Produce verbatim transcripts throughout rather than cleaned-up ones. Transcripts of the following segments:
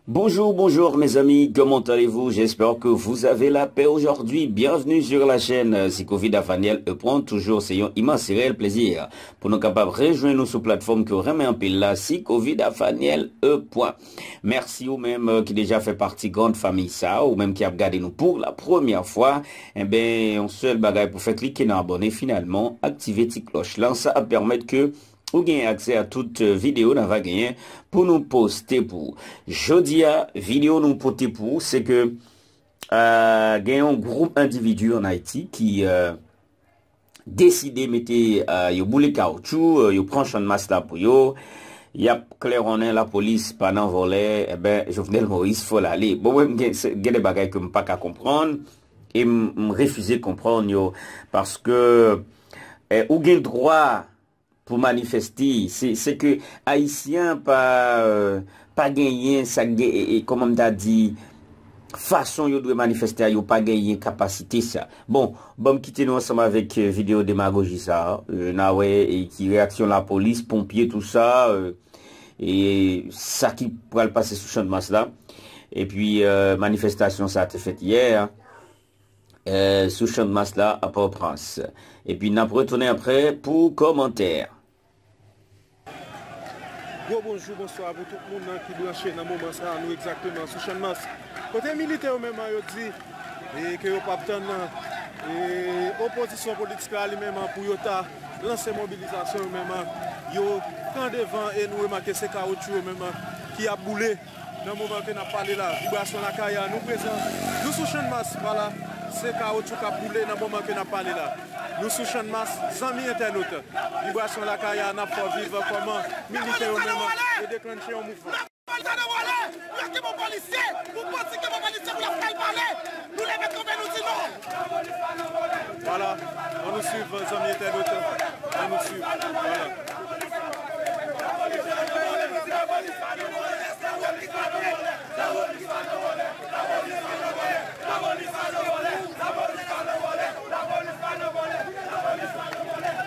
Bonjour, bonjour mes amis, comment allez-vous? J'espère que vous avez la paix aujourd'hui. Bienvenue sur la chaîne, euh, Si Covid Avanyèl e pwen. Toujours, c'est un immense et réel plaisir pou nou kapab rejwenn nou sou platfòm ke w renmen anpil la, Si Covid Avanyèl e pwen. Mèsi ou menm, euh, ki deja fè pati grand famiy sa, ou menm ki ap gade nou pour la première fois. Enben, yon sèl bagay pou fè, klike nan abòne, finalman, aktive ti klòch lan. Sa ap pèmèt ke ou gen aksè a tout, euh, videyo n ava genyen pou nou poste pou ou. Jodi a, videyo nou pote pou ou, se ke, euh, gen yon gwoup endividi an Ayiti ki, euh, deside mete, euh, yo boule kawotchou, euh, yo pran channmas la pou yo, y ap klèwonnen lapolis pa nan vòlè, enben, Jovenel Moïse fò l ale. Bon, mwen, m gen, se, gen de bagay ke m pa ka konprann, e m, m refize konprann yo, paske, eh, ou gen dwa pou manifeste. Se, se ke Ayisyen pa, euh, pa genyen sa gen, e, e, kòman m ta di, fason yo dwe manifeste a, yo pa genyen kapasite sa. Bon, ban m kite nou ansanm avèk, euh, videyo demagoji sa, euh, n a wè, e ki reyaksyon lapolis, ponpye, tou sa, euh, e sa ki pral pase sou channmas la. Epi, euh, manifestasyon sa te fèt yè, euh, sou channmas la, a Pòtoprens. Epi n ap retounen apre pou kòmantè. Gwo bonjou, bonswa pou tout moun nan ki branche nan moman sa a, nou egzakteman sou channmas. Kote militè yo menm an, yo di, e, ke yo p ap tann, e, opozisyon politik la li menm an pou yo ta lanse mobilizasyon yo menm an, yo pran devan e nou remake se kawotchou yo menm an ki ap boule. Nan moman ke n ap pale la, Vibrasyon Lakay a, nou prezan, nou sou channmas, vwala, se kawotchou k ap boule nan moman ke n ap pale la. Nou sou channmas, zanmi entènot, Vibrasyon Lakay a, n ap fè w viv kòman militè yo menm yo deklanche yon mouvman. Sa nan vòlè, yo ki bon polisye, pou bandi ki bon polisye, pou lakay pale, nou leve kanpe, nou di non. Vwala, ann nou swiv, zanmi entènot, ann nou swiv, vwala.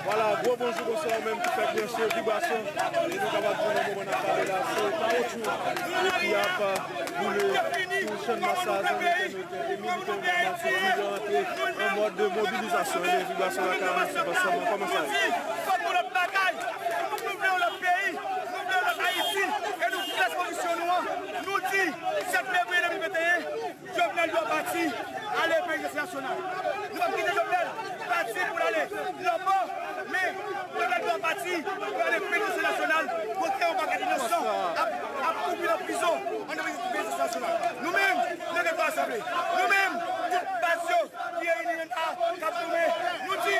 Vwala, gwo bonjou, bonswa ou menm ki fèk branche Vibrasyon. E nou kapab di nan moman n ap pale la, se kawotchou ki ap boule sou channmas sa, zanmi entènot. E militè yo menm an, se di yo antre an mòd de mobilizasyon. Ebyen, Vibrasyon Lakay a, nou swiv ansanm, kòman sa ye? Fòk nou lòt bagay, nou vle yon lòt peyi, nou vle yon lòt Ayiti, e nou klè sou pozisyon nou an. Nou di, sèt fevriye de mil venteyen, Jovenel dwe pati, ale peyi nasyonal. Nou p ap kite Jovenel pati pou l ale nan mò, men Jovenel dwe pati pou l ale peyi nasyonal, kote yon pakèt inosan ap, ap koupi nan prizon, anndan peyi nasyonal. Nou menm, nou gen dwa rasanble. Nou menm, tout baz yo ki reyini menm la, k ap goumen, nou di,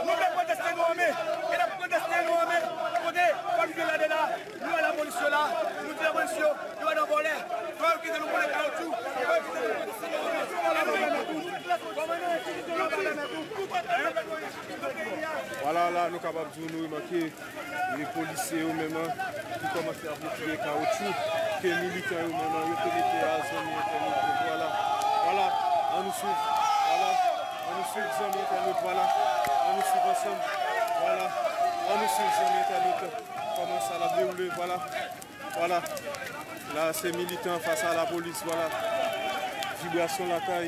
nou vle pwoteste nou anmen, e n ap pwoteste nou anmen, kote fòm de lade la, nou wè lapolis yo la, nou di lapolis yo, yo pa nan vòlè, fò yo kite nou boule kawotchou, fò yo kite nou pwoteste nou anmen. Vwala, la, nou kapab di w, nou remake, e polisye yo menm an, ki kòmanse ap retire kawotchou, ke militè yo menm an, yo te mete a, zanmi entènot yo. Vwala, vwala, ann nou swiv, vwala, ann nou swiv, zanmi entènot, vwala, ann nou swiv ansanm, vwala, ann nou swiv, zanmi entènot, kòman sa l ap dewoule, vwala. Vwala. La, se militan fas a lapolis, vwala. Vibrasyon Lakay.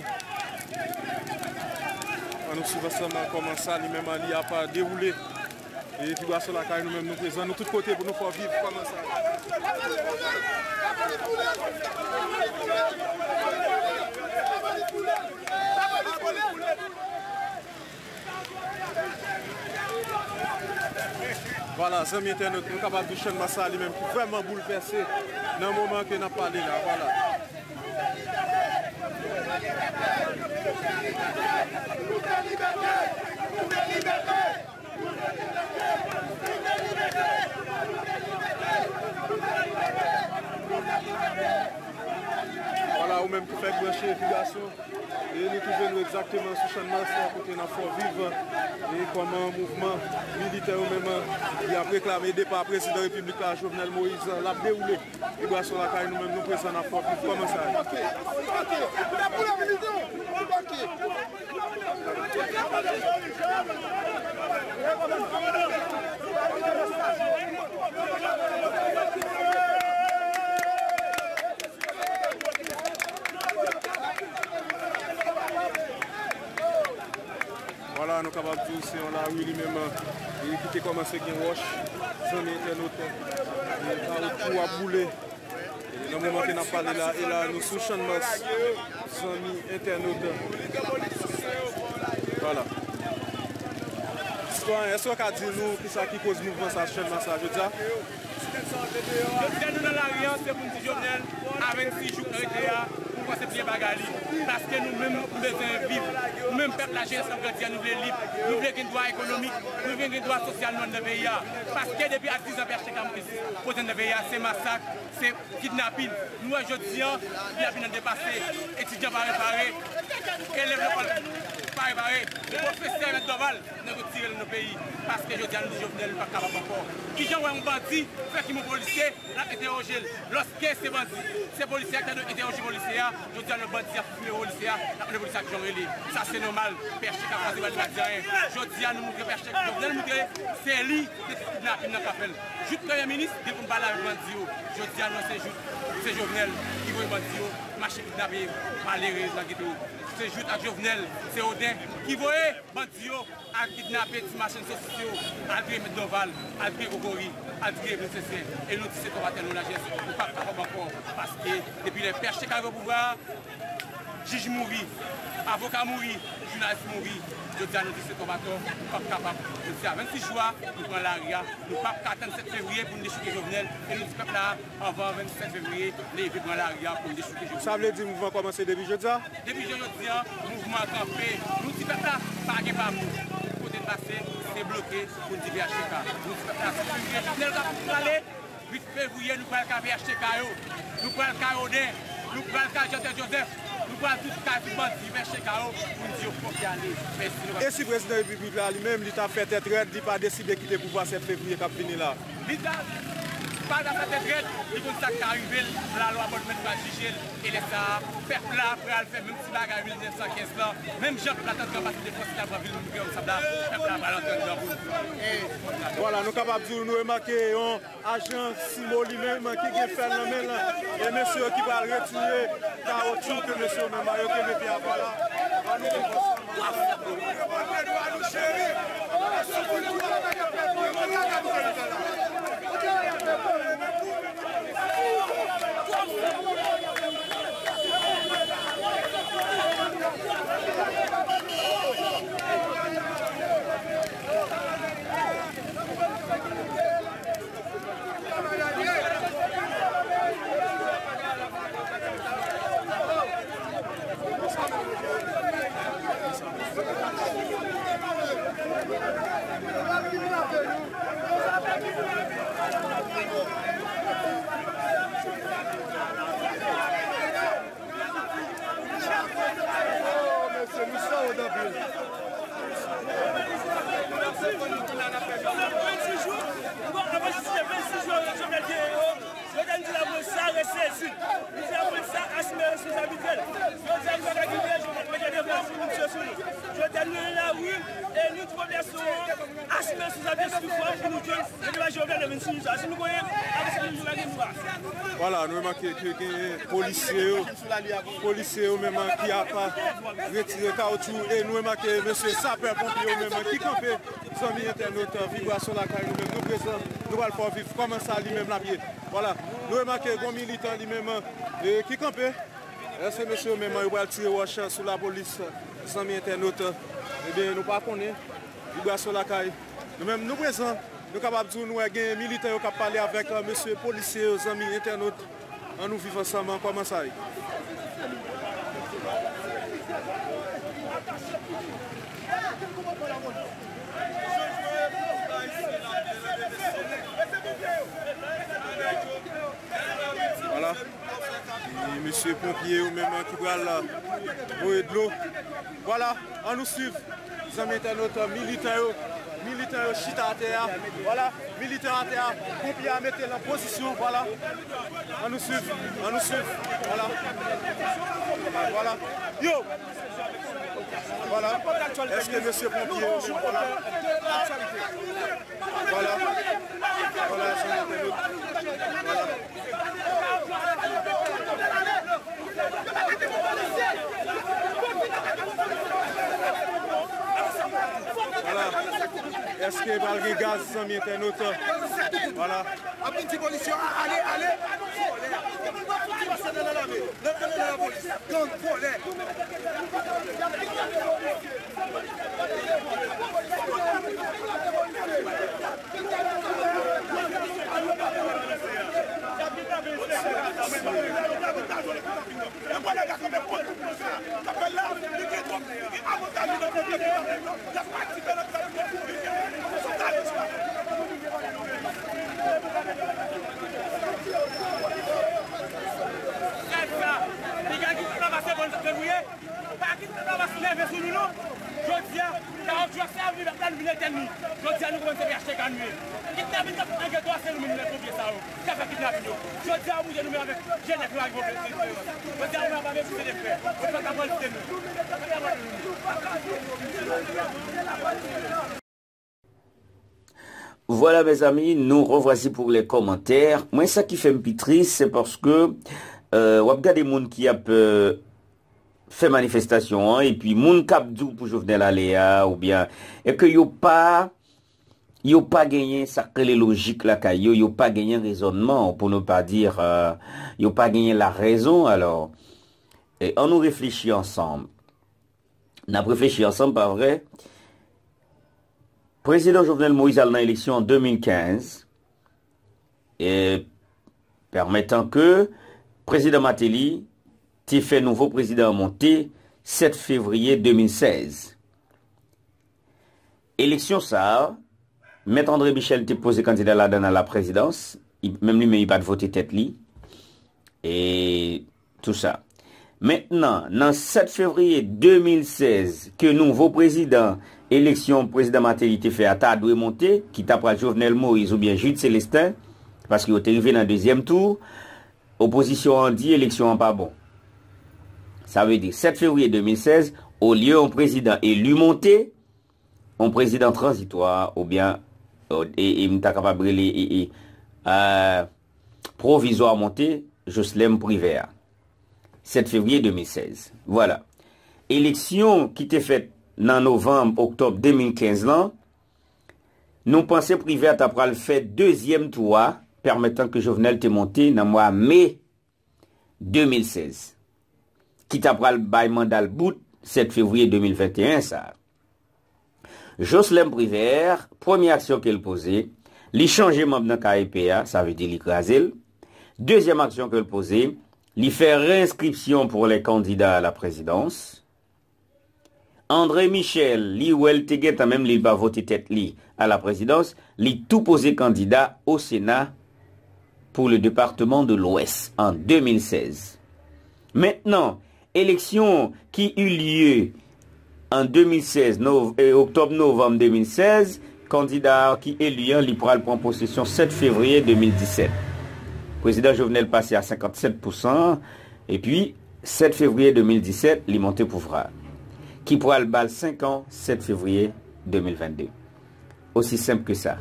Ann nou swiv ansanm kòman sa li menm li ap dewoule. E Vibrasyon Lakay, nou menm, nou prezan, nou tout kote pou nou fè w viv kòman sa. Vwala, zanmi entènot, nou kapab di channmas sa li menm ki vrèman boulvèse nan moman ke n ap pale la, vwala. Vwala, ou menm ki fèk branche Vibrasyon. E nou twouve nou egzakteman sou channmas la kote n ap fè w viv, e kòman mouvman militè yo menm y ap reklame depa prezidan repiblik la, Jovenel Moïse, l ap dewoule. Vibrasyon Lakay, nou menm, nou prezan, n ap fè w viv kòman sa ye. Vwala, nou kapab di w se yon lari li menm, e, ki te kòmanse gen wòch, zanmi entènot, e, kawotchou ap boule. E nan moman ke n ap pale la, e la nou sou Channmas, zanmi entènot. Vwala. Sitwayen, èske w ka di nou kisa ki koz mouvman sa, Channmas la jodi a? Jodi a nou nan lari a, se pou n di Jovenel, a vennsis jou k rete a, pou l kòmanse bliye bagay li. Paske nou menm, nou bezwen viv. Nou menm pèp la, jenès k ap grandi a, nou vle lib, nou vle gen dwa ekonomik, nou vle gen dwa sosyal nou anndan peyi a. Paske depi a diz an P H T K pote anndan peyi a, se masak, se kidnapin. Nou wè jodi a, kidnapin nan depase, etidyan pa repare, elèv lekòl pa repare, pwofesè mèt dòval. Nèg yo tire l nan peyi. Paske jodi a nou di Jovenel pa kapab ankò. Kijan w wè yon bandi fè kime yon polisye, l ap entèwoje l? Lòske se bandi, se polisye a ki ta dwe entèwoje polisye a, jodi a lè bandi ap fime polisye a, l ap mande polisye a kijan w rele. Sa se nòmal. P H T K kwaze bra li pa di anyen. Jodi a nou moutre P H T K, Jovenel moutre se li ki te kidnapin nan k ap fè l. Jout premye minis, gen pou n pale avèk bandi yo. Jodi a non, se Jout, se Jovenel ki voye bandi yo mache kidnape malere nan geto. Se Jout ak Jovenel, se Oden ki voye bandi yo al kidnape ti machann sosis yo, al touye mèt dòval, al touye kokori, al touye prinsesè. E nou di se twa batèl nou lajès, nou p ap kapab ankò. Paske depi lè P H T K rive pouvwa a, jij mouri, avoka mouri, jounalis mouri. Jodi a nou di se twa batèl, nou p ap kapab. Nou di a vennsis jou a, nou pran lari a, nou p ap ka tann sèt fevriye pou n dechouke Jovenel. E nou di pèp la, anvan vennsis fevriye, leve pran lari a pou n dechouke Jovenel. Sa vle di mouvman kòmanse depi jodi a? Depi jodi a, mouvman an kanpe. Nou di pèp la, pa gen papou. Tout kote n pase, se bloke pou n di P H T K. Nou di pèp la, si Jovenel, Jovenel ka fout prale, uit fevriye, nou pral kay P H T K yo. Nou pral kay Oden. Nou pral kay Jantè Jozèf. Nou pral tout kay tout bandi P H T K yo pou n di yo fòk y ale. Mèsi, nou pa... E si prezidan repiblik la li menm, li ta fè tèt rèd, li pa deside kite pouvwa sèt fevriye k ap vini la? Li ta, pa ta fè tèt rèd, li konn sa k ka rive l, lalwa bòdmèt pral jije l, e lè sa a, pèp la pral fè menm ti bagay mil nèf san kenz lan, menm jan pèp la t antre anba Fidel Castro, t al pran vil Montevideo, sa la, pèp la pral antre anndan pou nou. Vwala, nou kapab di w, nou remake yon ajan Simo li menm ki gen fèl nan men l, e mesye yo ki pral retire kawotchou ke mesye yo menm yo te mete a pla la. Ann nou viv ansanm. Oh, mesye, nou sa wont anpil. Vennsis jou, nou avan jistis vennsis jou, Jovenel genyen yo. Jodi a nou di lapolis sa resezi. Nou di lapolis sa asime responsablite l. Jodi a nou pa ka kite Jovenel mete devan sou misye sou nou. Jodi a nou nan lari e nou di popilasyon an asime responsablite l, sitou fò pou nou jwenn Mete pa Jovenel nan vennsis jou sa. Si nou konnen, apre sa nou jwe pa gen dwa. Vwala, nou remake ke gen polisye yo, polisye yo menm ki ap retire kawotchou, e nou remake mesye sapè ponpye yo menm ki kanpe. Zanmi entènot, Vibrasyon Lakay, nou menm nou prezan, nou pral fè w viv kòman sa li menm l ap ye. Vwala, nou remake gon militan li menm, e, ki kanpe. Èske mesye yo menm yo pral tire wòch sou lapolis? Zanmi entènot, ebyen, nou pa konnen. Vibrasyon Lakay. Nou menm, nou prezan, nou kapab di w, nou wè gen militan yo k ap pale avèk, euh, mesye polisye yo, zanmi entènot. Ann nou viv ansanm, kòman sa ye? Vwala. E mesye ponpye yo menm ki pral, euh, voye dlo. Vwala, ann nou swiv. Zanmi entènot, militan yo, militan yo chita atè a. Vwala, militan atè a, ponpye a mete l an pozisyon, vwala. Ann nou swiv, ann nou swiv, vwala. Vwala. Yo! Vwala. Èske mesye ponpye yo, vwala. Vwala. Vwala, zanmi entènot. Vwala. Èske pral gen gaz, zanmi entènot? Vwala. Ap vin di polis yo, a, ale, ale. Vòlè. Pase nan lame. Nan, nan, nan, nan lapolis. Gang, vòlè. Sèt sa, piga ki pa pase bon fevriye, pa ki pa pase leve sou nou non. Jodi a, kawotchou a sèvi pèp la, nou vin etèn li. Jodi a, nou kòmanse fè achte kanmiye. Kidnapin k ap nan geto a, se nou menm lè konfye sa yo. K ap fè kidnapin yo. Jodi a, ou bouje nou menm avèk jennès nou ak vòlè. Jodi a, ou menm avèk se de frè. Ou fè ka pran liste nou. Vwala, mezanmi, nou revwasi pou lè kòmantè. Mwen, sa ki fè m pi tris, se paske, euh, w ap gade moun ki ap, euh, fè manifestasyon an, epi moun k ap di w pou Jovenel ale a, oubyen, e ke yo pa, yo pa genyen sa k rele lojik lakay yo, yo pa genyen rezònman, pou ne pa di, euh, yo pa genyen larezon, alò, e, ann nou reflechi ansanm. N ap reflechi ansanm, pa vre? Prezidan Jovenel Moïse al nan eleksyon an de mil kenz, e pèmètan ke Prezidan Martelly te fè nouvo prezidan an monte sèt fevriye de mil sèz. Eleksyon sa a, Mèt André Michel te poze kandida ladan l a la prezidans, li, menm li menm li pa t vote tèt li, e tou sa. Mentnan, nan sèt fevriye de mil sèz, ke nouvo prezidan, eleksyon prezidan Martelly te fè a ta dwe monte, ki ta pral Jovenel Moïse oubyen Jude Célestin, paske yo te rive nan dezyèm tou, opozisyon an di eleksyon an pa bon. Sa vle di, sèt fevriye de mil sèz, olye yon prezidan eli monte, yon prezidan tranzitwa, oubyen, e, e m ta kapab rele, e, e, e, pwovizwa monte, Jocelerme Privert. Sèt fevriye de mil sèz. Vwala. Eleksyon ki te fèt nan novanm, oktòb de mil kenz lan, nou panse Privert ta pral fè dezyèm tou a, pèmètan ke Jovenel te monte nan mwa me de mil sèz, ki ta pral bay manda l bout sèt fevriye de mil venteyen sa a. Jocelerme Privert, premye aksyon ke l poze, li chanje manm nan K E P a, sa vle di li kraze l. Dezyèm aksyon ke l poze, li fè reyenskripsyon pour les candidats à la présidence. André Michel, li wè l te gentan, menm li pa vote tèt li a la prezidans, li tou poze kandida o Sena pour le département de l'Ouest an de mil sèz. Mentnan, eleksyon ki u lye an de mil sèz, nov-, e, oktòb, novanm de mil sèz, kandida ki eli an, li pral pran posesyon sèt fevriye de mil disèt. Prezidan Jovenel pase a senkannsèt pousan, epi sèt fevriye de mil disèt, li monte pouvwa a, ki pral ba l senk an, sèt fevriye de mil vennde. Aussi simple que ça.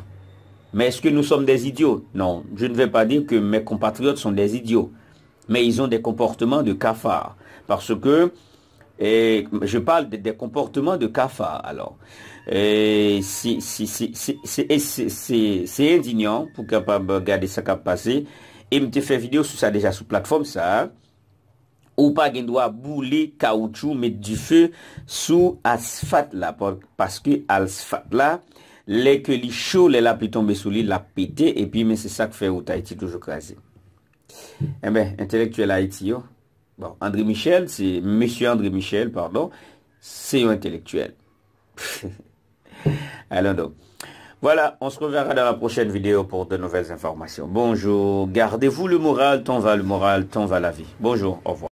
Mais est-ce que nous sommes des idiots? Non, je ne vais pas dire que mes compatriotes sont des idiots. Mais ils ont des comportements de cafards. Parce que, eh, je parle de, des comportements de cafards, alors. Eh, se, se, se, se, se, se, se, se endinyan pou kapab gade sa k ap pase. E m te fè videyo sou sa deja sou platfòm sa a. Ou pa gen dwa boule kawoutchou, met dife sou asfat la, pa-, paske asfat la, lè ke li cho, lè lapli tonbe sou li, l ap pete, epi men se sa k fè wout Ayiti toujou kraze. Enben, entèlektyèl Ayiti yo, bon, André Michel, se mesye André Michel, padon, se yon entèlektyèl. Allons donc. Voilà, on se reverra dans la prochaine vidéo pour de nouvelles informations. Bonjour, gardez-vous le moral, tant va le moral, tant va la vie. Bonjour, au revoir.